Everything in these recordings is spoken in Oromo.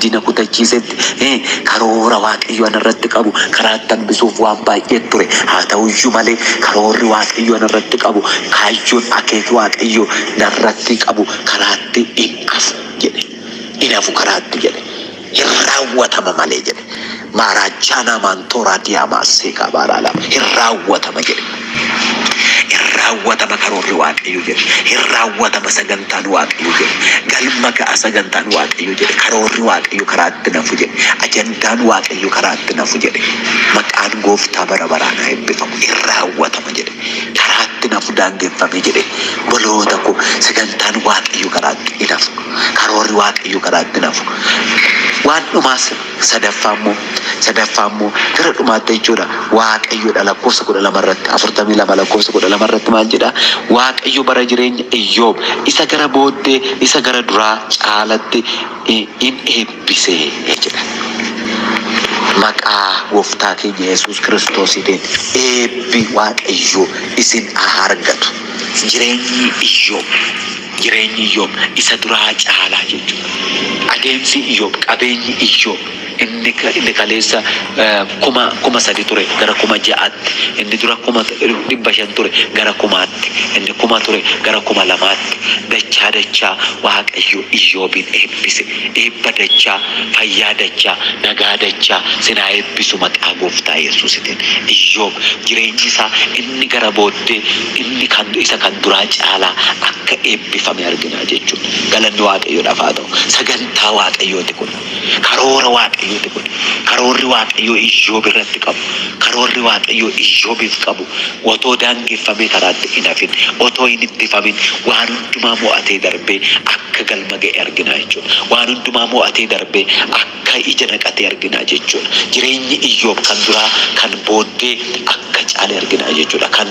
Diina kutachiisetti karoora Waaqayyo anarratti qabu karaatti hambisuuf waan baay'ee ture. Haa ta'uyyuu malee karoorri Waaqayyo anarratti qabu, kaayyoon akeeki Waaqayyo narratti qabu karaatti hin hafu jedhe. Hin hafu karaatti jedhe. Hin raawwatama malee jedhe. Maaraachaanaa maantooraa diyaamaa seekaa baaraalaa hin raawwatama jedhe. Hin raawwatama karoorri Waaqayyo jedhe. Hin raawwatama sagantaan Waaqayyo jedhe. Galma ga'a sagantaan Waaqayyo jedhe. Karoorri Waaqayyo karaatti nafu jedhe. Ajandaan Waaqayyo karaatti nafu jedhe. Maqaan gooftaa bara baraan haa eebbifamu. Hin raawwatama jedhe. Karaatti nafu daangeffame jedhe. Boloota koo, sagantaan Waaqayyo karaatti hin hafu. Karoorri Waaqayyo karaatti nafu. Waan dhumaas sadaffaa immoo gara dhumaatti jechuudha. Waaqayyoodha lakkoofsa 12 irratti, 42 lakkoofsa 12 irratti maal jedha? Waaqayyo bara jireenya Iyyoob isa gara booddee isa gara duraa caalatti in eebbise jedha. Maqaa gooftaa keenya Yesuus Kiristoosiitiin eebbi Waaqayyoo isin haa argatu. Jireenyi Iyyoob isa duraa caalaa jechuudha. Adeemsi Iyyoob, qabeenyi Iyyoob inni kaleessa 3,000 ture gara 6,000tti, inni dura 500,000 ture gara 1,000tti, inni 1,000 ture gara 2,000tti, dachaa dachaa Waaqayyo Iyyoobiin eebbise. Eebba dachaa, fayyaa dachaa, nagaa dachaa sinaa eebbisu maqaa gooftaa Yesuusitiin. Iyyoob jireenyi isaa inni gara booddee inni kan isa kan duraa caalaa akka eebbifame argina jechuudha. Galanni Waaqayyoodhaaf haa ta'u. Sagantaa Waaqayyooti kun. Karoora Waaqayyooti kun. Karoorri Waaqayyoo Iyyoob irratti qabu. Karoorri Waaqayyoo Iyyoobiif qabu. Otoo daangeffamee karaatti hin hafin, otoo hin ittifamin, waan hundumaa mo'atee darbee akka galma ga'e argina jechuudha. Waan hundumaa mo'atee darbee akka ija naqatee argina jechuudha. Jireenyi Iyyoob kan duraa kan booddee akka caale argina jechuudha. Kan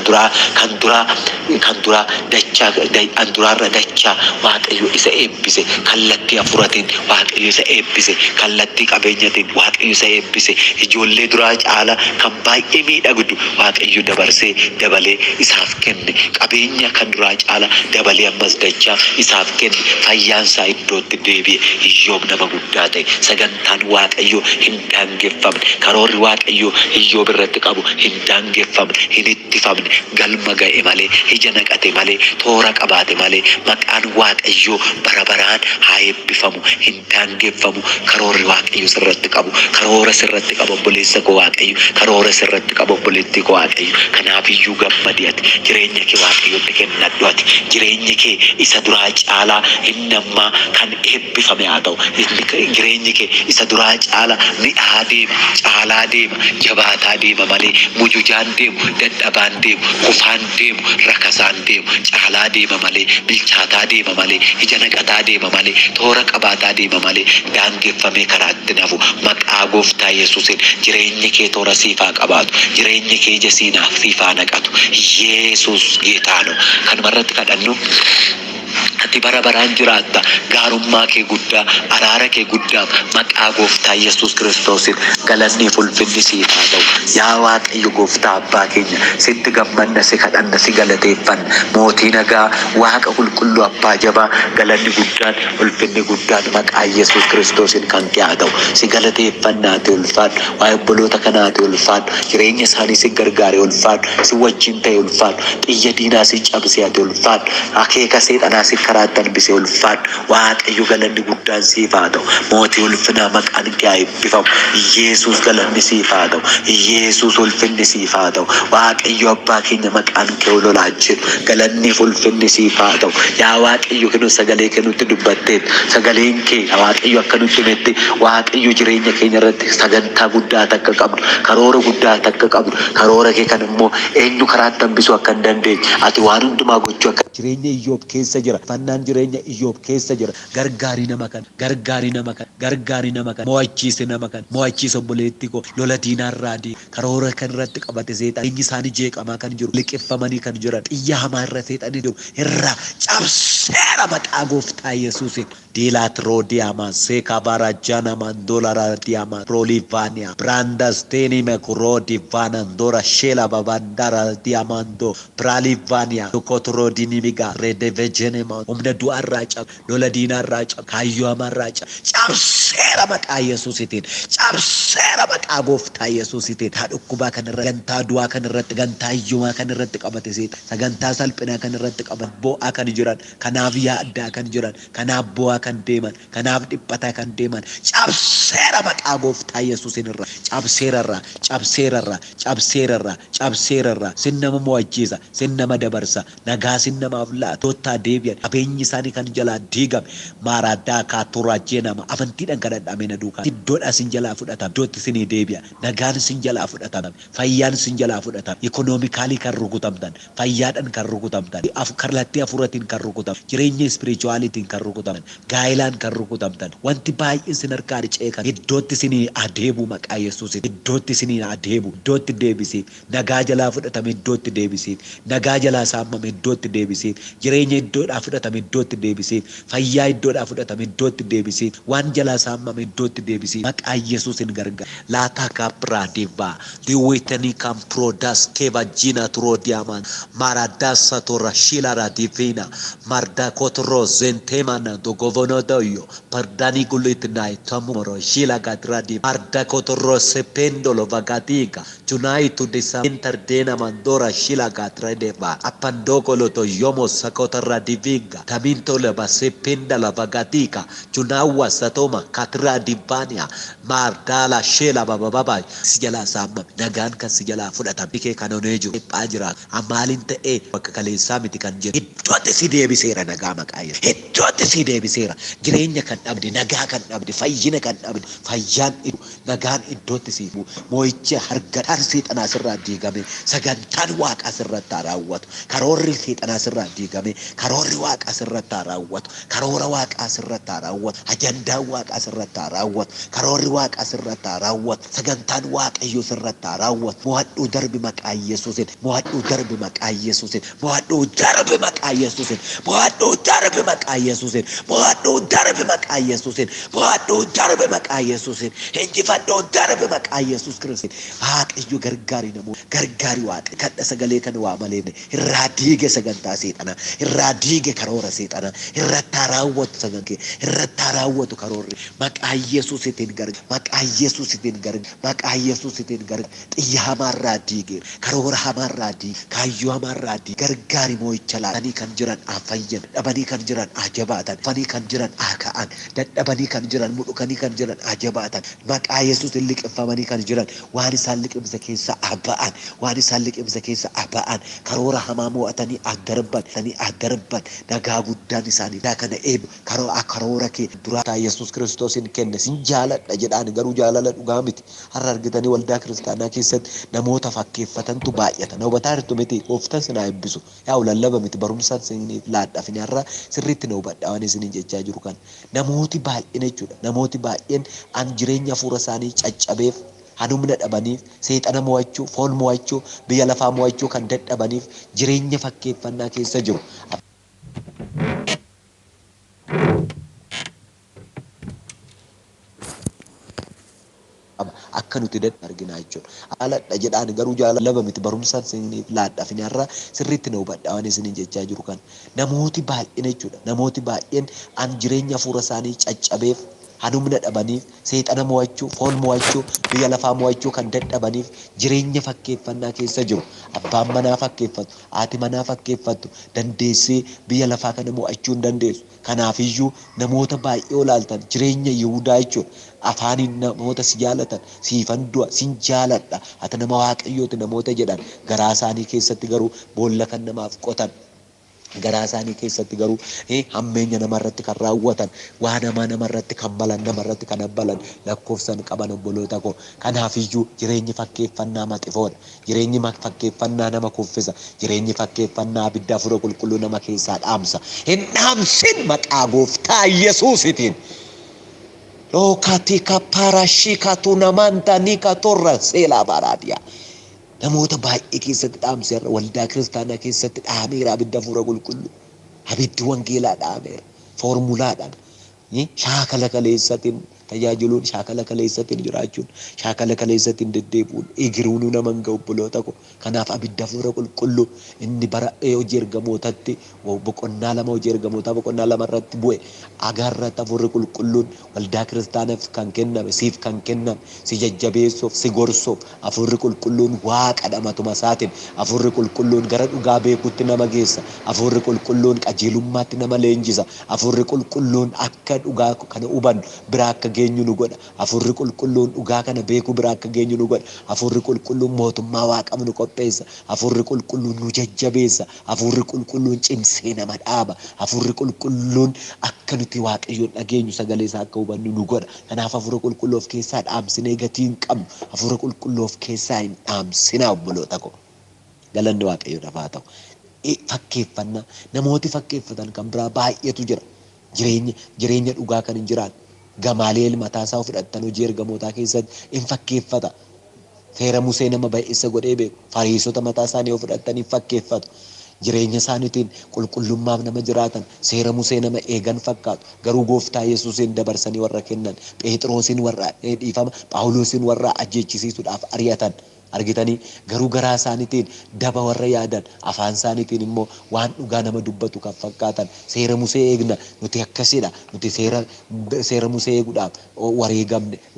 duraa dachaa, kan duraarra dachaa Waaqayyo isa eebbise. Kallattii hafuuratiin Waaqayyo isa eebbise. Kallattii qabeenyatiin Waaqayyo isa eebbise. Ijoollee duraa caala kan baay'ee miidhagdu Waaqayyo dabarsee dabalee isaaf kenne. Qabeenya kan duraa caala dabalee ammas dachaa isaaf kenne. Fayyaan isaa iddootti deebi'e. Iyyoob nama guddaa ta'e. Sagantaan Waaqayyo hin daangeffamne. Karoorri Waaqayyo Iyyoob irratti qabu hin daangeffamne, hin ittifamne. Galma ga'e malee, ija naqate malee, toora qabaate malee, maqaan Waaqayyoo bara baraan haa eebbifamu. Hin daangeffamu karoorri Waaqayyo sirratti qabu. Karoora sirratti qabu obboleessa koo Waaqayyo. Karoora sirratti qabu obboleettii koo Waaqayyo. Kanaafiyyuu gammadi ati. Jireenya kee Waaqayyotti kennadhu ati. Jireenyi kee isa duraa caalaa inni ammaa kan eebbifame haa ta'u. Jireenyi kee isa duraa caala mi'aa deema, caalaa deema, jabaataa deema malee mujujaan deemu, dadhabaan deemu, kufaan deemu, rakasaan deemu, caalaa deema malee, bilchaataa deema malee, ija naqataa deema malee, toora qabaataa deema malee, daangeffamee karaatti nafu. Maqaa gooftaa Yesuusiin jireenyi kee toora siifaa qabaatu, jireenyi kee ija siinaaf siifaa naqatu. Yesuus ጌታ ነው. Kanuma irratti kadhannu. Ati bara baraan jiraatta. Gaarummaa kee guddaa, araara kee guddaaf maqaa gooftaa Yesuus Kiristoosiin galanni fi ulfinni siif haa ta'u. Yaa Waaqayyo gooftaa abbaa keenya, sitti gammanna, si kadhanna, si galateeffanna. Mootii nagaa, Waaqa qulqulluu, abbaa jabaa, galanni guddaan, ulfinni guddaan maqaa Yesuus Kiristoosiin kan kee haa ta'u. Si galateeffanna, ati ulfaadhu. Waa'ee obboloota kanaa ati ulfaadhu. Jireenya isaanii si gargaare, ulfaadhu. Si wajjin ta'e, ulfaadhu. Xiyya diinaa si cabse, ati ulfaadhu. Akeeka seexanaa si karaatti hambise, ulfaadhu. Waaqayyo, galanni guddaan siif haa ta'u. Mootii ulfinaa, maqaan kee haa eebbifamu. Yesuus, galanni siif haa ta'u. Yesuus, ulfinni siif haa ta'u. Waaqayyo abbaa keenya, maqaan kee ol olaa jedhu. Galanni fi ulfinni siif haa ta'u. Yaa Waaqayyo, kennu sagalee kennutti dubbatteet. Sagaleen kee, Waaqayyo, akka nutti himetti, Waaqayyo, jireenya keenya irratti sagantaa guddaa takka qabdu. Karoora guddaa takka qabdu. Karoora kee kan immoo eenyu karaatti hambisuu akka hin dandeenye. Ati waan hundumaa gochuu akka jireenya Iyyoob keessa jira. Fannaan jireenya Iyyoob keessa jira. Gargaarii nama kana. Gargaarii nama kana. Gargaarii nama kana. Mo'achiise nama kana. Mo'achiise obboleettii koo. Lola diinaarraa dii. Karoora kan irratti qabate seexan. Jireenyi isaanii jeeqamaa kan jiru. Liqeffamanii kan jiran. Xiyya hamaa irra seexanii jiru. Irraa cabseera maqaa gooftaa Yesuusiin. Dilatro diama seka barajana mandolara diama prolivania brandasteni mekuro divanandora shela babandara diamando pralivania kotro dinimiga redevejenema. Humna du'arraa cab, lola diinaarraa cab, kaayyoo hamaarraa cab, cabseera. Cabseera maqaa Yesuusitiin. Cabseera maqaa gooftaa Yesuusitiin. Haa dhukkubaa kanarra, sagantaa du'aa kanarratti, sagantaa hiyyumaa kanarratti qabate seeta. Sagantaa salphinaa kanarratti qabate boo'aa kan jiran, kanaaf yaaddaa kan jiran, kanaaf boo'aa kan deeman, kanaaf dhiphataa kan deeman. Cabseera maqaa gooftaa Yesuusin irra. Cabseerarra, cabseerarra, cabseerarra, cabseerarra. Sin nama mo'achiisa, sin nama dabarsa, nagaa sin namaaf laata. Toottaa deebi'an, qabeenyi isaanii kan jalaa diigame, maaraaddaa kaaturaa jeenama. Amantiidhaan kadhadhamee na duukaa. Iddoodhaa sin jalaa fudhatama. Iddootti sinii deebi'a. Nagaan sin jalaa fudhatama. Fayyaan sin jalaa fudhatama. Economically kan rukutamtan, fayyaadhaan kan rukutamtan, kallattii hafuuratiin kan rukutamtan, jireenya spiritualitiin kan rukutamtan, gaa'ilaan kan rukutamtan, wanti baay'een sin harkaa harca'ee kan iddootti sinii adeemu maqaa Yesuusiin. Iddootti sinii adeemu, iddootti deebisiif, nagaa jalaa fudhatame iddootti deebisiif, nagaa jalaa saamame iddootti deebisiif, jireenya iddoodhaa fudhatame iddootti deebisiif, fayyaa iddoodhaa fudhatame iddootti deebisiif, waan jalaa saamame iddootti deebisiif, maqaa Yesuusin gargaara. Laataa kaapraa divaa diwwitanii kan prodas keva jina turodiaman maradasa tora shilara divina marda kotro zentemana dogovonodoyo pardani gulitnai tamoro shila gadradi marda kotro sependolo vagadiga tunaitu disa interdena mandora shila gatredeva apandogolo to yomo sakotarra divinga taminto leba sependa la vagadiga tunawa satoma katra divania mardala shela baba baba si jalaa saamame nagaan kan si jalaa fudhatame kee kan onee jiru dhiphaa jira ammaaliin ta'ee bakka kaleessaa miti kan jiru iddootti si deebiseera nagaa maqaa Yesuus iddootti si deebiseera jireenya kan dhabde nagaa kan dhabde fayyina kan dhabde fayyaan nagaan iddootti si bu'u moo'icha hargadhaan seexanaa sirraa diigame sagantaan waaqaa sirratti haa raawwatu karoorri seexanaa sirraa diigame karoorri waaqaa sirratti haa raawwatu karoora waaqaa sirratti haa raawwatu ajandaan waaqaa sirratti haa raawwatu karoorri waaqaa sirratti haa raawwatu sagantaan waaqayyoo sirratti haa raawwatu mo'adhuu darbi maqaa Yesuusin mo'adhuu darbi maqaa Yesuusin mo'adhuu darbi maqaa Yesuusin mo'adhuu darbi maqaa Yesuusin mo'adhuu darbi maqaa Yesuusin mo'adhuu darbi maqaa Yesuusin injifadhuu darbi maqaa Yesuus Kiristoos Waaqayyo gargaari namoota gargaari waaqa kadha sagalee kana waa malee irraa diige sagantaa seexanaa irraa diige karoora seexanaa irratti haa raawwatu sagantaa irratti haa raawwatu karoorri maqaa Yesuusitiin gargaar maqaa Yesuusitiin gargaar maqaa Yesuusitiin gargaar xiyya hamaarraa diige karoora hamaarraa diige kaayyoo hamaarraa diige gargaari moo'icha laatanii kan jiran haa fayyan dadhabanii kan jiran haa jabaatan fanii kan jiran haa ka'an dadhabanii kan jiran mudhukanii kan jiran haa jabaatan maqaa Yesuusin liqimfamanii kan jiran waan isaan liqimsa keessa haa ba'an waan isaan liqimsa keessa haa ba'an karoora hamaa mo'atanii haa darban haa darban nagaa guddaan isaanii kana eebbu karoora kee duraa Yesuus Kiristoosin kenne sin jaaladha jedhaan garuu jaalala dhugaa miti har'a argitanii waldaa kiristaanaa keessatti namoota fakkeeffatantu baay'ata na hubataa jirtu miti gooftaan sin haa eebbisu yaa lallaba miti barumsaan isiniif laadhaaf har'a sirriitti na hubadhaa waan isiniin jechaa jiru kana namooti baay'een jechuudha namooti baay'een an jireenya hafuura isaanii caccabeef hanumna dhabaniif seexana mo'achuu foon mo'achuu biyya lafaa mo'achuu kan dadhabaniif jireenya fakkeeffannaa keessa jiru. Akka nuti dadhabne arginaa jechuudha. Jaaladha jedhaan garuu jaalala miti barumsaan isiniif laadhaaf har'a sirriitti na hubadhaa waan isiniin jechaa jiru kana. Namooti baay'een jechuudha. Namooti baay'een an jireenya hafuura isaanii caccabeef hanumna dhabaniif seexana mo'achuu foon mo'achuu biyya lafaa mo'achuu kan dadhabaniif jireenya fakkeeffannaa keessa jiru. Abbaan manaa fakkeeffatu, haati manaa fakkeeffattu dandeessee biyya lafaa kana mo'achuu hin dandeessu. Kanaafiyyuu namoota baay'ee olaaltan jireenya Yihudaa jechuudha. Afaaniin namoota si jaalatan siifan du'a sin jaaladha ati nama waaqayyooti namoota jedhan garaa isaanii keessatti garuu boolla kan namaaf qotan. Garaa isaanii keessatti garuu hammeenya namarratti kan raawwatan waan hamaa namarratti kan malan namarratti kan abbalan lakkoofsan qaban obboloota koo. Kanaafiyyuu jireenyi fakkeeffannaa maxifoodha. Jireenyi fakkeeffannaa nama kuffisa. Jireenyi fakkeeffannaa abidda hafuura qulqulluu nama keessaa dhaamsa. Hin dhaamsin maqaa gooftaa Yesuusitiin. Lookatika parashika tunamanta nika torra seelaa baraadiyaa. Namoota baay'ee keessatti dhaamseera waldaa kiristaanaa keessatti dhaameera abidda hafuura qulqulluu abiddi wangeelaa dhaameera foormulaadhaan shaakala kaleessatiin Tajaajiluun shaakala kaleessatiin jiraachuun shaakala kaleessatiin deddeebi'uun egiruunuu nama hin ga'u obboloota ko. Kanaaf abidda hafuura qulqulluu inni bara hojii ergamootatti boqonnaa 2 hojii ergamootaa boqonnaa 2 irratti bu'e agarratti hafuurri qulqulluun waldaa kiristaanaaf kan kenname siif kan kenname si jajjabeessuuf si gorsuuf hafuurri qulqulluun waaqadha matuma isaatiin hafuurri qulqulluun gara dhugaa beekuutti nama geessa hafuurri qulqulluun qajeelummaatti nama leenjisa hafuurri qulqulluun akka dhugaa kana hubannu biraa akka geenyu nu godha hafuurri qulqulluun dhugaa kana beekuu biraa akka geenyu nu godha hafuurri qulqulluun mootummaa waaqaaf nu qopheessa hafuurri qulqulluun nu jajjabeessa hafuurri qulqulluun cimsee nama dhaaba hafuurri qulqulluun akka nuti waaqayyoon dhageenyu sagalee isaa akka hubannu nu godha. Kanaaf hafuura qulqulluu of keessaa dhaamsinee gatii hin qabnu hafuura qulqulluu of keessaa hin dhaamsinaa obboloota ko. Galanni waaqayyoodhaaf haa ta'u. Fakkeeffannaa namooti fakkeeffatan kan biraa baay'eetu jira. Jireenya dhugaa kan hin jiraanne Gamaaleel mataa isaa fudhattan hojii ergamootaa keessatti hin fakkeeffata. Seera Musee nama baay'isa godhee beeku fariisota mataa isaanii yoo fudhattan hin fakkeeffatu. Jireenya isaaniitiin qulqullummaaf nama jiraatan seera Musee nama eegan fakkaatu garuu gooftaa Yesuusiin dabarsanii warra kennan Phexrosiin warra dhiifama Phaawulosiin warra ajjeechisiisuudhaaf ari'atan argitanii garuu garaa isaaniitiin daba warra yaadan afaan isaaniitiin immoo waan dhugaa nama dubbatu kan fakkaatan seera Musee eegna nuti akkasidha nuti seera Musee eeguudhaaf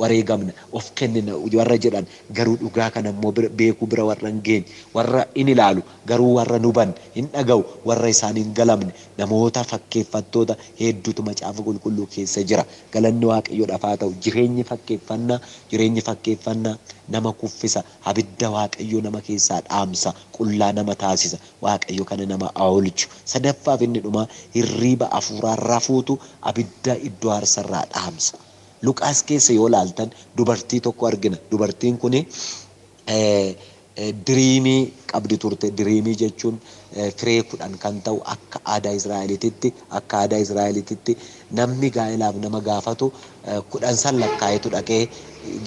wareegamne of kennina warra jedhan garuu dhugaa kana immoo beekuu bira warra hin geenye warra in ilaalu garuu warra nuban hin dhaga'u warra isaan hin galamne namoota fakkeeffattoota hedduutu macaafa qulqulluu keessa jira. Galanni waaqayyoodhaaf haa ta'u. Jireenyi fakkeeffannaa nama kuffisa abidda waaqayyoo nama keessaa dhaamsa qullaa nama taasisa waaqayyo kana nama oolchu. Sadaffaaf inni dhumaa hirriiba hafuuraa rafuutu abidda iddoo aarsarraa dhaamsa. Luqaas keessa yoo laaltan dubartii tokko argina. Dubartiin kuni diriimii qabdi turte. Diriimii jechuun firee 10 kan ta'u akka aadaa Israa'eliititti namni gaa'ilaaf nama gaafatu 10 san lakkaa'etu dhaqee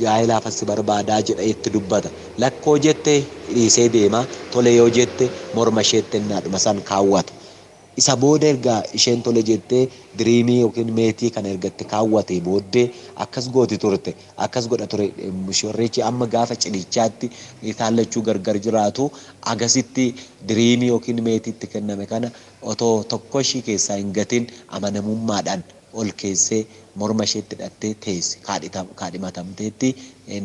gaa'ilaaf as barbaadaa jedha itti dubbata. Lakkoo jette dhiisee deema, tole yoo jette morma isheetti ennaadhuma san kaawwata. Isa booda erga isheen tole jettee diriimii yookiin meetii kana ergatti kaawwate booddee akkas gooti turte akkas godha ture shorrichi amma gaafa cidhichaatti isaan lachuu gargar jiraatu agasitti diriimii yookiin meetiitti kenname kana otoo tokko ishii keessaa hin gatin amanamummaadhaan ol keessee morma isheetti hidhattee teesse kaadhimatamteetti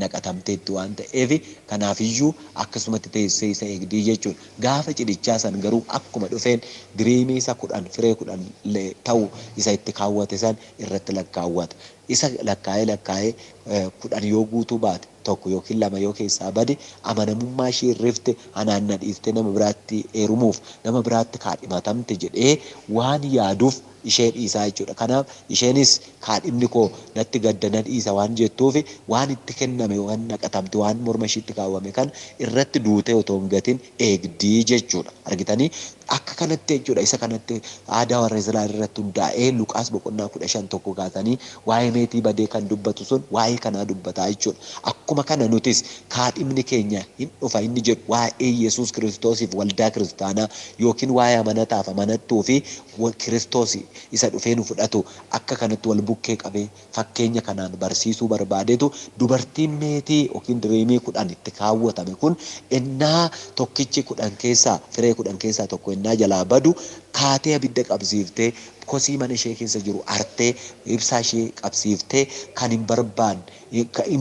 naqatamteetti waan ta'eef kanaafiyyuu akkasumatti teessee isa eegdii jechuudha. Gaafa cidhichaa san garuu akkuma dhufeen diriimii isa 10 firee 10 ta'u isa itti kaawwate san irratti lakkaawwata. Isa lakkaa'ee 10 yoo guutuu baate tokko yookiin 2 yoo keessaa bade amanamummaa ishee irrifte anaan na dhiiftee nama biraatti heerumuuf nama biraatti kaadhimatamte jedhee waan yaaduuf ishee dhiisaa jechuudha. Kanaaf isheenis kaadhimni koo natti gadda na dhiisa waan jettuuf waan itti kenname waan naqatamte waan morma isheetti kaawwame kan irratti duutee otoo hin gatin eegdii jechuudha. Argitanii akka kanatti jechuudha. Isa kanatti aadaa warra Israa'el irratti hundaa'ee Luqaas boqonnaa 15 tokko kaasanii waa'ee meetii badee kan dubbatu sun waa'ee kanaa dubbataa jechuudha. Akkuma kana nutis kaadhimni keenya hin dhufa inni jedhu waa'ee Yesuus Kiristoosiif waldaa kiristaanaa yookiin waa'ee amanataaf amanattuu fi Kiristoos isa dhufee nu fudhatu akka kanatti wal bukkee qabee fakkeenya kanaan barsiisuu barbaadetu dubartiin meetii yookiin diriimii 10 itti kaawwatame kun ennaa tokkichi 10 keessaa firee 10 keessaa tokko ennaa jalaa badu kaatee abidda qabsiiftee kosii mana ishee keessa jiru artee ibsaa ishee qabsiiftee kan hin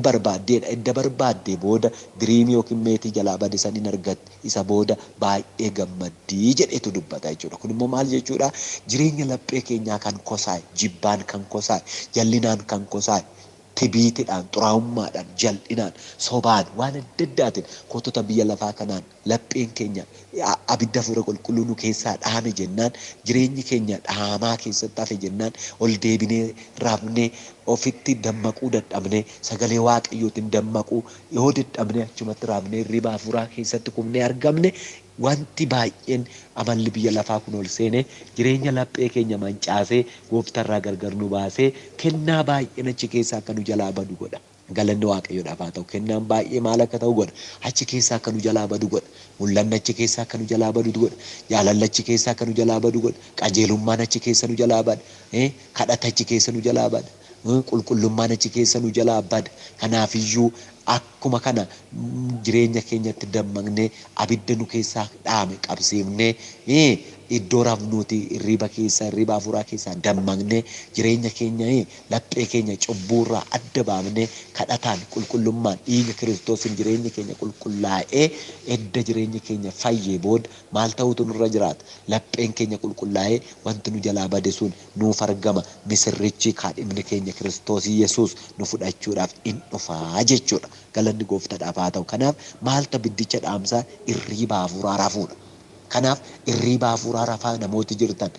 barbaaddeedha. Edda barbaaddee booda diriimii yookiin meetii jalaa bade san hin argatte isa booda baay'ee gammaddii jedhetu dubbata jechuudha. Kun immoo maal jechuudha? Jireenya laphee keenyaa kan kosaa'e, jibbaan kan kosaa'e, jallinaan kan kosaa'e, tibiitiidhaan, xuraa'ummaadhaan, jal'inaan, sobaan, waan adda addaatiin kotota biyya lafaa kanaan lapheen keenya abidda hafuura qulqulluu nu keessaa dhaame jennaan jireenyi keenya dhaamaa keessatti hafe jennaan ol deebinee rafnee ofitti dammaquu dadhabnee sagalee waaqayyootiin dammaquu yoo dadhabnee achumatti rafnee hirriba hafuuraa keessatti kufnee argamne wanti baay'een amalli biyya lafaa kun ol seenee jireenya laphee keenya mancaasee gooftarraa gargar nu baasee kennaa baay'een achi keessaa akka nu jalaa badu godha. Galanni waaqayyoodhaaf haa ta'u. Kennaan baay'ee maal akka ta'u godha. Achi keessaa akka nu jalaa badu godha. Mul'anni achi keessaa akka nu jalaa badu godha. Jaalalli achi keessaa akka nu jalaa badu godha. Qajeelummaan achi keessa nu jalaa bada. Kadhata achi keessa nu jalaa bada. Qulqullummaan achi keessa nu jalaa bada. Kanaafiyyuu akkuma kana jireenya keenyatti dammaqnee abidda nu keessaa dhaame qabsiifnee iddoo rafnuuti hirriba keessaa hirriba hafuuraa keessaa dammaqnee jireenya keenya laphee keenya cubbuurraa adda baafnee kadhataan qulqullummaan dhiiga Kiristoosiin jireenya keenya qulqullaa'ee edda jireenya keenya fayyee booda maal ta'utu nurra jiraata? Lapheen keenya qulqullaa'ee wanti nu jalaa bade sun nuuf argama. Misirrichi kaadhimni keenya Kiristoos Yesuus nu fudhachuudhaaf in dhufaa jechuudha. Galanni gooftaadhaaf haa ta'u. Kanaaf maaltu abiddicha dhaamsaa? Hirriba hafuuraa rafuudha. Kanaaf hirriba hafuuraa rafaa namooti jirtan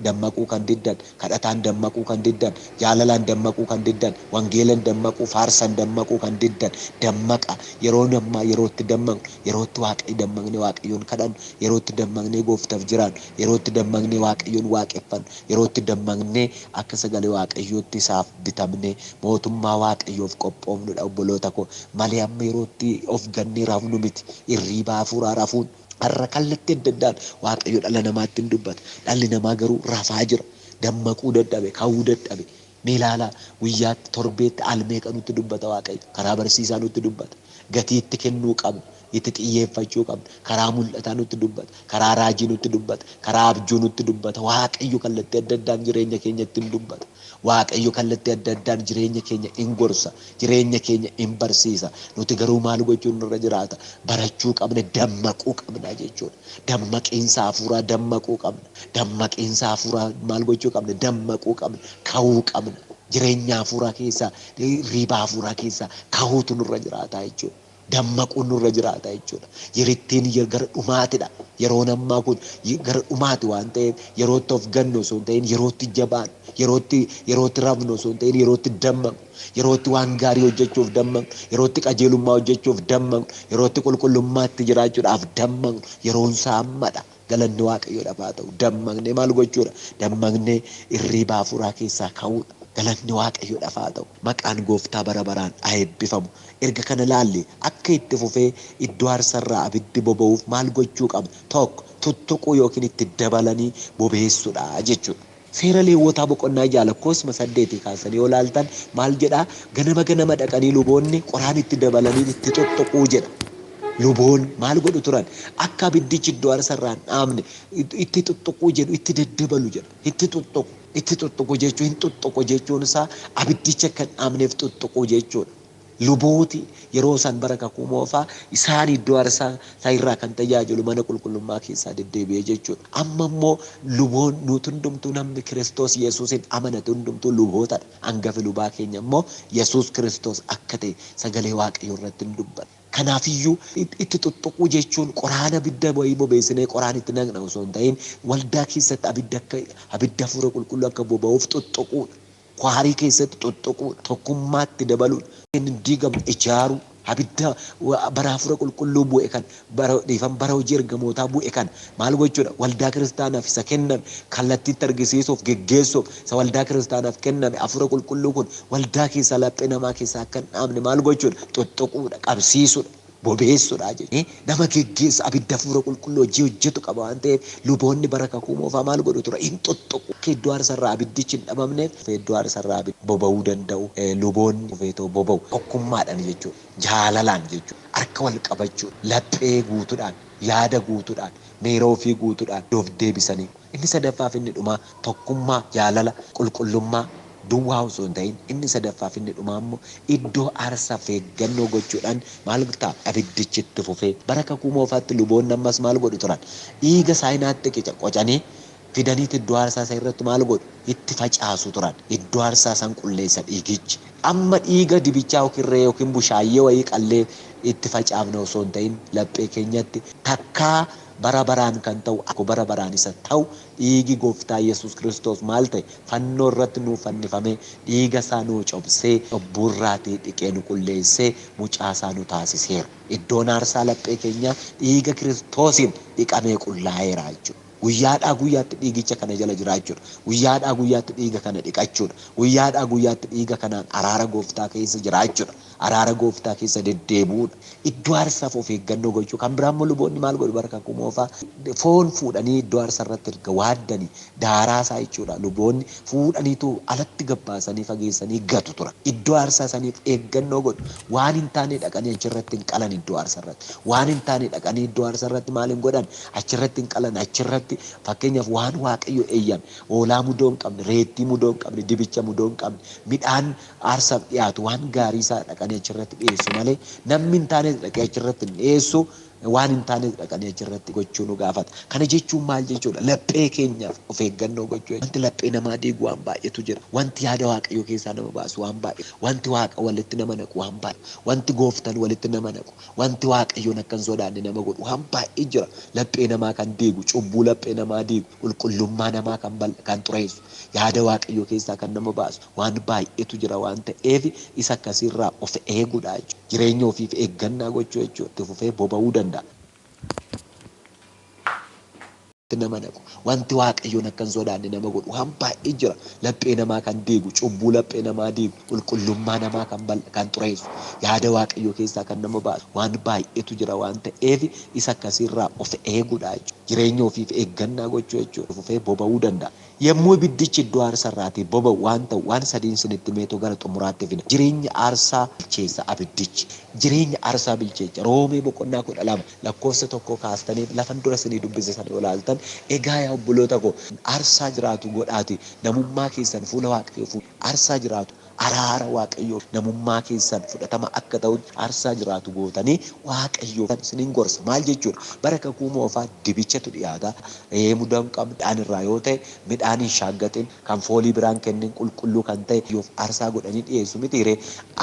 dammaquu kan diddan, kadhataan dammaquu kan diddan, jaalalaan dammaquu kan diddan, wangeelan dammaquu, faarsan dammaquu kan diddan, dammaqa. Yeroo ammaa yerootti dammaqnu, yerootti waaqayyo dammaqnee waaqayyoon kadhannu, yerootti dammaqnee gooftaaf jiraannu, yerootti dammaqnee waaqayyoon waaqeffannu, yerootti dammaqnee akka sagalee waaqayyootti isaaf bitamnee mootummaa waaqayyoof qophoofnudha obboloota koo. Malee amma yerootti of gannee rafnu miti. Hirriba hafuuraa rafuun har'a kallattii adda addaan waaqayyo dhala namaatti hin dubbata. Dhalli namaa garuu rafaa jira. Dammaquu dadhabe, ka'uu dadhabe. Mee ilaalaa guyyaatti torbeetti al meeqa nutti dubbata waaqayyo. Karaa barsiisaa nutti dubbata. Gatii itti kennuu qabna. Itti xiyyeeffachuu qabna. Karaa mul'ataa nutti dubbata. Karaa raajii nutti dubbata. Karaa abjuu nutti dubbata. Waaqayyo kallattii adda addaan jireenya keenyatti hin dubbata. Waaqayyo kallattii adda addaan jireenya keenya in gorsa. Jireenya keenya in barsiisa. Nuti garuu maal gochuun nurra jiraata? Barachuu qabna, dammaquu qabna jechuudha. Dammaqiinsa hafuuraa dammaquu qabna. Dammaqiinsa hafuuraa maal gochuu qabna? Dammaquu qabna. Ka'uu qabna. Jireenya hafuuraa keessaa, hirriba hafuuraa keessaa ka'uutu nurra jiraata jechuudha. Dammaquun nurra jiraata jechuudha. Yerittiin gara dhumaatidha. Yeroon ammaa kun gara dhumaati waan ta'eef yerootti of gannu osoo hin ta'in yerootti jabaannu, yerootti rafnu osoo hin ta'in yerootti dammaqnu, yerootti waan gaarii hojjechuuf dammaqnu, yerootti qajeelummaa hojjechuuf dammaqnu, yerootti qulqullummaatti jiraachuudhaaf dammaqnu, yeroon isaa ammadha. Galanni waaqayyoodhaaf haa ta'u. Dammaqnee maal gochuudha? Dammaqnee hirriba hafuuraa keessaa ka'uudha. Galanni waaqayyoodhaaf haa ta'u. Maqaan gooftaa bara baraan haa eebbifamu. Erga kana laalle akka itti fufee iddoo aarsarraa abiddi boba'uuf maal gochuu qabna? Tokko tuttuquu yookiin itti dabalanii bobeessuudha jechuudha. Seera Leewwotaa boqonnaa 6 lakkoofsuma 8 kaasanii yoo laaltan maal jedhaa? Ganama ganama dhaqanii luboonni qoraan itti dabalanii itti tuttuquu jedha. Luboon maal godhu turan? Akka abiddichi iddoo aarsarraa hin dhaamne itti tuttuquu jedhu, itti daddabalu jedha. Itti tuttuqu. Itti tuttuqu jechuun hin tuttuqu jechuun isaa abiddicha akka hin dhaamneef tuttuquu jechuudha. Lubooti yeroo isaan bara kakuu moofaa isaan iddoo aarsaa irraa kan tajaajilu mana qulqullummaa keessaa deddeebi'ee jechuudha. Amma immoo luboon nuti hundumtuu namni Kiristoos Yesuusin amanate hundumtuu lubootadha. Hangafi lubaa keenya immoo Yesuus Kiristoos akka ta'e sagalee waaqayyoo irratti hin dubbata. Kanaafiyyuu itti tuttuquu jechuun qoraan abidda wayii bobeessinee qoraan itti naqna osoo hin ta'in waldaa keessatti abidda hafuura qulqulluu akka boba'uuf tuttuquudha. Kwaarii keessatti tuttuquudha. Tokkummaatti dabaluudha. Inni diigamu ijaaruu. Abidda bara hafuura qulqulluu bu'e kan bara hojii ergamootaa bu'e kan maal gochuudha? Waldaa kiristaanaaf isa kenname kallattiitti argisiisuuf geggeessuuf isa waldaa kiristaanaaf kenname hafuura qulqulluu kun waldaa keessaa laphee namaa keessaa akka hin dhaamne maal gochuudha? Tuttuquudha, qabsiisuudha, bobeessuudha jechuudha. Nama geggeessu abidda hafuura qulqulluu hojii hojjetu qaba waan ta'eef luboonni bara kakuu moofaa maal godhu ture? Hin tuttuqu. Akka iddoo aarsarraa abiddichi hin dhabamneef iddoo aarsarraa boba'uu danda'u luboonni feetoo boba'u tokkummaadhaan jechuudha. Jaalalaan jechuudha. Harka wal qabachuu, laphee guutuudhaan, yaada guutuudhaan, miira ofii guutuudhaan of deebisanii. Inni sadaffaaf inni dhumaa tokkummaa, jaalala, qulqullummaa duwwaa osoo hin ta'in inni sadaffaaf inni dhumaa immoo iddoo aarsaaf eeggannoo gochuudhaan maal ta'a? Abiddichi itti fufee bara kakuu moofaatti luboonni ammas maal godhu turan? Dhiiga saayinaatti qocanii fidaniit iddoo aarsaa isa irratti maal godhu? Itti facaasu turan. Iddoo aarsaa san qulleessa dhiigichi. Amma dhiiga dibichaa yookiin re'ee yookiin bushaayyee wayii qallee itti facaafne osoo hin ta'in laphee keenyatti takkaa bara baraan kan ta'u akka bara baraan isa ta'u dhiigi gooftaa Yesuus Kiristoos maal ta'e fannoo irratti nuuf fannifamee dhiiga isaa nuu cobsee cubbuurraatii dhiqee nu qulleessee mucaa isaa nu taasiseera. Iddoon aarsaa laphee keenyaa dhiiga Kiristoosiin dhiqamee qullaa'eera jechuudha. Guyyaadhaa guyyaatti dhiigicha kana jala jiraachuudha. Guyyaadhaa guyyaatti dhiiga kana dhiqachuudha. Guyyaadhaa guyyaatti dhiiga kanaan araara gooftaa keessa jiraachuudha. Araara gooftaa keessa deddeebi'uudha. Iddoo aarsaaf of eeggannoo gochuu. Kan biraan immoo luboonni maal godhu bara kakuu moofaa foon fuudhanii iddoo aarsaa irratti erga waaddanii daaraa isaa jechuudha. Luboonni fuudhaniitu alatti gabbaasanii fageessanii gatu tura. Iddoo aarsaa saniif eeggannoo godhu. Waan hin taane dhaqanii achirratti hin qalan iddoo aarsaa irratti. Waan hin taane dhaqanii iddoo aarsaa irratti maal hin godhan? Achirratti hin qalan. Achirratti fakkeenyaaf waan Waaqayyo eeyyame hoolaa mudoo hin qabne, reettii mudoo hin qabne, dibicha mudoo hin qabne, midhaan aarsaaf dhiyaatu waan gaarii isaa dhaqanii achirratti dhiyeessu malee namni hin taane dhaqee achirratti hin dhiyeessu. Waan hin taane dhaqanii achirratti gochuu nu gaafata. Kana jechuun maal jechuudha? Laphee keenyaaf of eeggannoo gochuu. Wanti laphee namaa diigu waan baay'eetu jira. Wanti yaada Waaqayyoo keessaa nama baasu waan baay'ee. Wanti Waaqa walitti nama naqu waan baay'ee. Wanti gooftaan walitti nama naqu. Wanti Waaqayyoon akka hin sodaanne nama godhu waan baay'ee jira. Laphee namaa kan diigu, cubbuu laphee namaa diigu, qulqullummaa namaa kan xureessu, yaada Waaqayyoo keessaa kan nama baasu waan baay'eetu jira waan ta'eef isa akkasiirraa of eeguudha jechuudha. Jireenya ofiif eeggannaa gochuu jechuudha. Itti fufee boba'uu danda'a. Nama naqu. Wanti Waaqayyoon akka hin sodaanne nama godhu waan baay'ee jira. Laphee namaa kan diigu, cubbuu laphee namaa diigu, qulqullummaa namaa kan xureessu, yaada Waaqayyoo keessaa kan nama baasu waan baay'eetu jira waan ta'eef isa akkasiirraa of eeguudha jechuudha. Jireenya ofiif eeggannaa gochuu jechuudha. Fufee boba'uu danda'a. Yommuu ibiddichi iddoo aarsaa irraatii boba'u waan ta'u waan sadiin isinitti meetoo gara xumuraatti fina. Jireenya aarsaa bilcheessa abiddichi. Jireenya aarsaa bilcheessa. Roomee boqonnaa 12 lakkoofsa 1 kaastanii lafan dura isinii dubbise sana yoo ilaaltan egaa yaa obboloota koo aarsaa jiraatu godhaati namummaa keessan fuula Waaqayyoo fuula aarsaa jiraatu araara Waaqayyoo namummaa keessan fudhatama akka ta'utti aarsaa jiraatu gootanii Waaqayyoo isiniin gorsa. Maal jechuudha? Bara kakuu moofaa dibichatu dhiyaata. Re'ee mudaa hin qabne midhaan irraa yoo ta'e midhaan hin shaaggatin kan foolii biraan kennin qulqulluu kan ta'e yoof aarsaa godhanii dhiyeessu miti ree.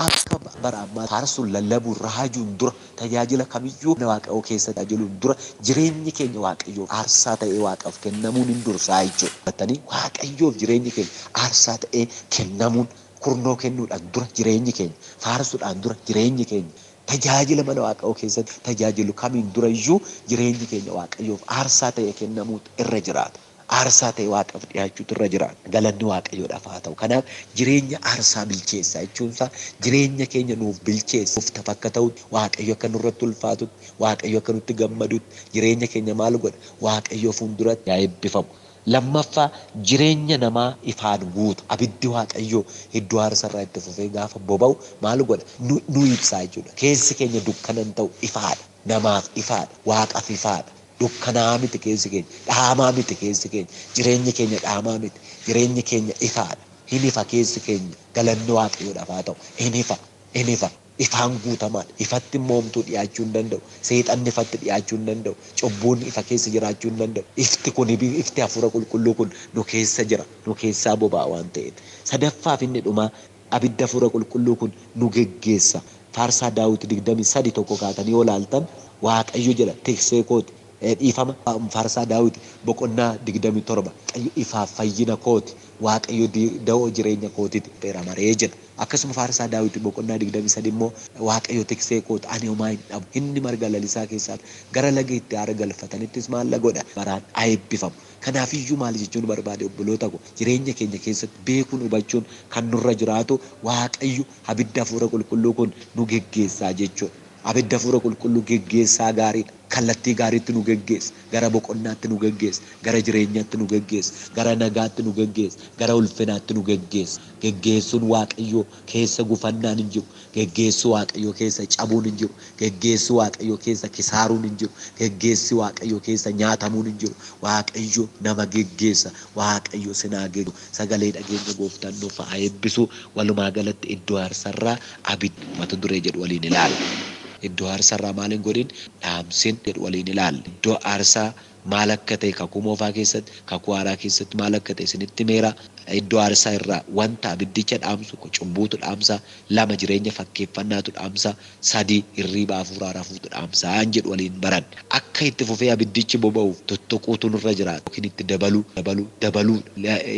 Akka bara ammaa faarsuun lallabuun raajuun dura tajaajila kamiyyuu Waaqayyoo keessa tajaajiluun dura jireenyi keenya Waaqayyoof aarsaa ta'ee Waaqaaf kennamuun hin dursaa jechuudha. Waaqayyoof jireenyi keenya aarsaa ta'ee kennamuun kurnoo kennuudhaan dura jireenyi keenya faarsuudhaan dura jireenyi keenya tajaajila mana Waaqayyoo keessatti tajaajilu kamiin dura iyyuu jireenyi keenya Waaqayyoof aarsaa ta'ee kennamuutu irra jiraata. Aarsaa ta'e Waaqaaf dhiyaachuutu irra jiraata. Galanni Waaqayyoodhaaf haa ta'u. Kanaaf jireenya aarsaa bilcheessa jechuunsaa jireenya keenya nuuf bilcheessa. Gooftaaf akka ta'utti, Waaqayyo akka nurratti ulfaatutti, Waaqayyo akka nutti gammadutti jireenya keenya maal godha? Waaqayyo fuulduratti haa eebbifamu. Lammaffaa jireenya namaa ifaan guuta. Abiddi Waaqayyoo iddoo aarsaa irraa itti fufee gaafa boba'u maal godha? Nu ibsaa jechuudha. Keessi keenya dukkana hin ta'u, ifaadha. Namaaf ifaadha. Waaqaaf ifaadha. Dukkanaa miti keessi keenya. Dhaamaa miti keessi keenya. Jireenyi keenya dhaamaa miti. Jireenyi keenya ifaadha. Hin ifa keessi keenya. Galanni Waaqayyoodhaaf haa ta'u. Hin ifa. Hin ifa. Ifaan guutamaadha. Ifatti moomtuu dhiyaachuu hin danda'u. Seexanni ifatti dhiyaachuu hin danda'u. Cubbuun ifa keessa jiraachuu hin danda'u. Ifti kun ifti hafuura qulqulluu kun nu keessa jira. Nu keessaa boba'a waan ta'eef. Sadaffaaf inni dhumaa abidda hafuura qulqulluu kun nu geggeessa. Faarsaa Daawit 23 tokko kaatanii yoo ilaaltan Waaqayyo jedha tiksee kooti. Dhiifama Faarsaa Daawit boqonnaa 27 Waaqayyo ifaaf fayyina kooti. Waaqayyo da'oo jireenya kootiti maree jedha. Akkasuma Faarsaa Daawit boqonnaa 23 immoo Waaqayyo tiksee kooti ani homaa hin dhabu. Inni marga lalisaa keessaa gara laga itti aara galfatanittis maal la godha? Baraan haa eebbifamu. Kanaafiyyuu maal jechuun barbaade obboloota ko jireenya keenya keessatti beekuun hubachuun kan nurra jiraatu Waaqayyo abidda hafuura qulqulluu kun nu geggeessaa jechuudha. Abidda hafuura qulqulluu geggeessaa gaariidha. Kallattii gaariitti nu geggeessa. Gara boqonnaatti nu geggeessa. Gara jireenyaatti nu geggeessa. Gara nagaatti nu geggeessa. Gara ulfinaatti nu geggeessa. Geggeessuun Waaqayyoo keessa gufannaan hin jiru. Geggeessuu Waaqayyoo keessa cabuun hin jiru. Geggeessuu Waaqayyoo keessa kisaaruun hin jiru. Geggeessi Waaqayyoo keessa nyaatamuun hin jiru. Waaqayyo nama geggeessa. Waaqayyo sinaa geggeessu. Sagalee dhageenya gooftaan nuuf haa eebbisu. Walumaa galatti iddoo aarsarraa abidda mata duree jedhu waliin ilaalla. Iddoo aarsarraa maal hin godhin? Dhaamsin jedhu waliin ilaalla. Iddoo aarsaa maal akka ta'e kakuu moofaa keessatti, kakuu haaraa keessatti maal akka ta'e isinitti himeera. Iddoo aarsaa irraa wanta abiddicha dhaamsu cubbuutu dhaamsa, 2 jireenya fakkeeffannaatu dhaamsa, 3 hirriiba hafuuraa rafuutu dhaamsa jedhu waliin baran. Akka itti fufee abiddichi boba'uuf tuttuquutu nurra jiraata yookiin itti dabaluu, dabaluu, dabaluu.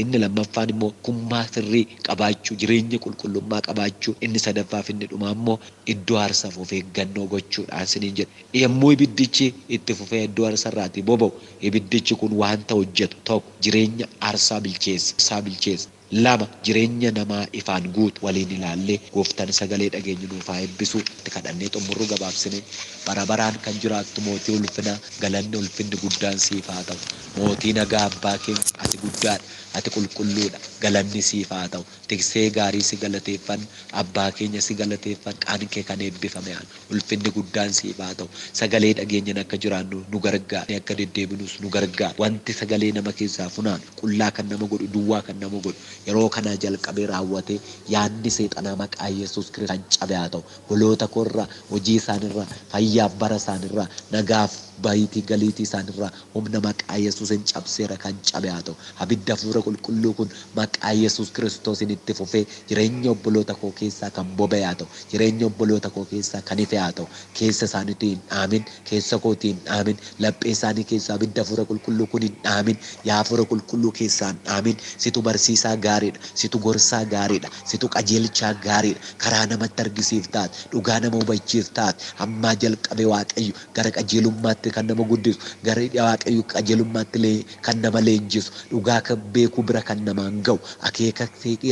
Inni lammaffaan immoo kummaa sirrii qabaachuu, jireenya qulqullummaa qabaachuu. Inni sadaffaaf inni dhumaa immoo iddoo aarsaaf of eeggannoo gochuudhaan isiniin jedha. Yommuu ibiddichi itti fufee iddoo aarsarraatii boba'u Ibiddichi kun wanta hojjetu: tokko, jireenya aarsaa bilcheessa, aarsaa bilcheessa. Lama, jireenya namaa ifaan guutu. Waliin ilaallee Gooftaan sagalee dhageenyu nuuf haa eebbisu. Itti kadhannee xumurru gabaabsine. Bara baraan kan jiraattu, mootii ulfinaa, galanni ulfinni guddaan siif haa ta'u. Mootii nagaa, abbaa keenya, ati guddaadha, ati qulqulluudha, galanni siif haa ta'u. Tiksee gaarii, si galateeffanna. Abbaa keenya, si galateeffanna. Qaan kee kan eebbifame haa, ulfinni guddaan siif haa ta'u. Sagalee dhageenyan akka jiraannu nu gargaara, akka deddeebinus nu gargaara. Wanti sagalee nama keessaa funaanu, qullaa kan nama godhu, duwwaa kan nama godhu, yeroo kanaa jalqabee raawwatee yaadni seexanaa maqaa Yesuus Kiristoos kan cabe haa ta'u. Boloota koorraa, hojii isaanirraa, fayyaaf bara isaanirraa, nagaaf bayitii galiitii isaanirraa humna maqaa Yesuusin cabseera, kan cabe haa ta'u. Abidda hafuura qulqulluu kun maqaa Yesuus Kiristoosiin itti fufee jireenya obboloota koo keessaa kan boba'e haa ta'u, jireenya obboloota koo keessaa kan ife haa ta'u. Keessa isaaniitti hin dhaamin, keessa kootii hin dhaamin, laphee isaanii keessaa abidda hafuura qulqulluu kun hin dhaamin. Yaa hafuura qulqulluu, keessaa hin dhaamin. Situ barsiisaa gaariidha, situ gorsaa gaariidha, situ qajeelchaa gaariidha, karaa namatti argisiiftaat, dhugaa nama hubachiiftaat. Ammaa jalqabe, Waaqayyo, gara qajeelummaatti kan nama guddisu, gara Waaqayyo qajeelummaatti kan nama leenjisu, dhugaa kan beekuu bira kan namaan ga'u, akeeka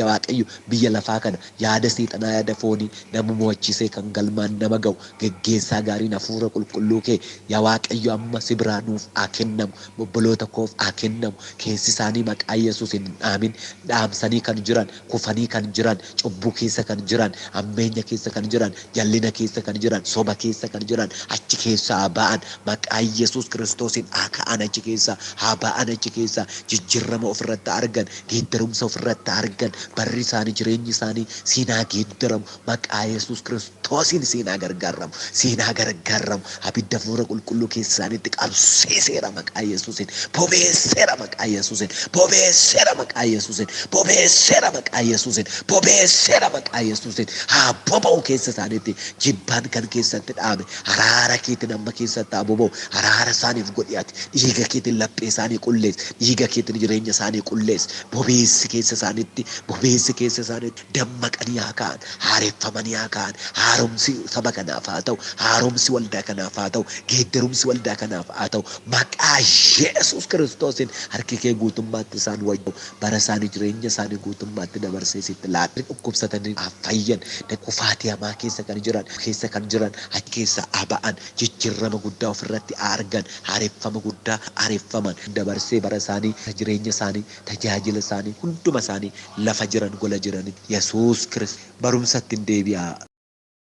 Waaqayyo biyya lafaa kana, yaada seexanaa, yaada foonii nama mo'achisee kan galmaan nama ga'u, geggeessaa gaariin hafuura qulqulluu kee, yaa Waaqayyo, amma si biraa nuuf haa kennamu, obboloota koof haa kennamu. Keessi isaanii maqaa Yesuus hin dhaamin. Dhaamsanii kan jiran, kufanii kan jiran, cubbuu keessa kan jiran, hammeenya keessa kan jiran, jallina keessa kan jiran, soba keessa kan jiran, achi keessaa haa ba'an. Maqaa Yesuus Kiristoosiin haa ka'an, achi keessaa haa ba'an. Achi keessaa jijjiirama ofirratti argan, geeddarumsa ofirratti argan. Barri isaanii, jireenyi isaanii siinaa geeddaramu. Maqaa Yesuus Kiristoosiin siinaa gargaaramu, siinaa gargaaramu. Abidda hafuura qulqulluu keessa isaaniitti qabsiiseera, maqaa Yesuusiin bobeesseera, maqaa Yesuusiin bobeesseera, maqaa Yesuusiin bobeesseera, maqaa Yesuusiin bobeesseera, maqaa Yesuusiin haa boba'u. Keessa isaaniitti jibbaan kan keessatti dhaame araara keetiin amma keessatti haa boba'u. Araara isaaniif godhi ati. Dhiiga keetiin laphee isaanii qulleessi, dhiiga keetiin jireenya isaanii qulleessi. Bobeessi keessa isaaniitti, bobeessi keessa isaaniitti. Dammaqanii haa ka'an, haareffamanii haa ka'an. Haaromsi saba kanaaf haa ta'u, haaromsi waldaa kanaaf haa ta'u, geeddarumsi waldaa kanaaf haa ta'u. Maqaa Yesuus Kiristoosiin harki kee guutummaatti isaan wajju. Bara isaanii, jireenya isaanii guutummaatti dabarsee sitti laadhe. Dhukkubsatanii haa fayyan. Kufaatii hamaa keessa kan jiran achi keessa haa ba'an. Jijjiirama guddaa ofirratti haa argan, haareffama guddaa haareffaman. Dabarsee bara isaanii, jireenya isaanii, tajaajila isaanii, hunduma isaanii, lafa jiran, gola jiranitti, Yesuus Kiristoos barumsatti hin deebi'a.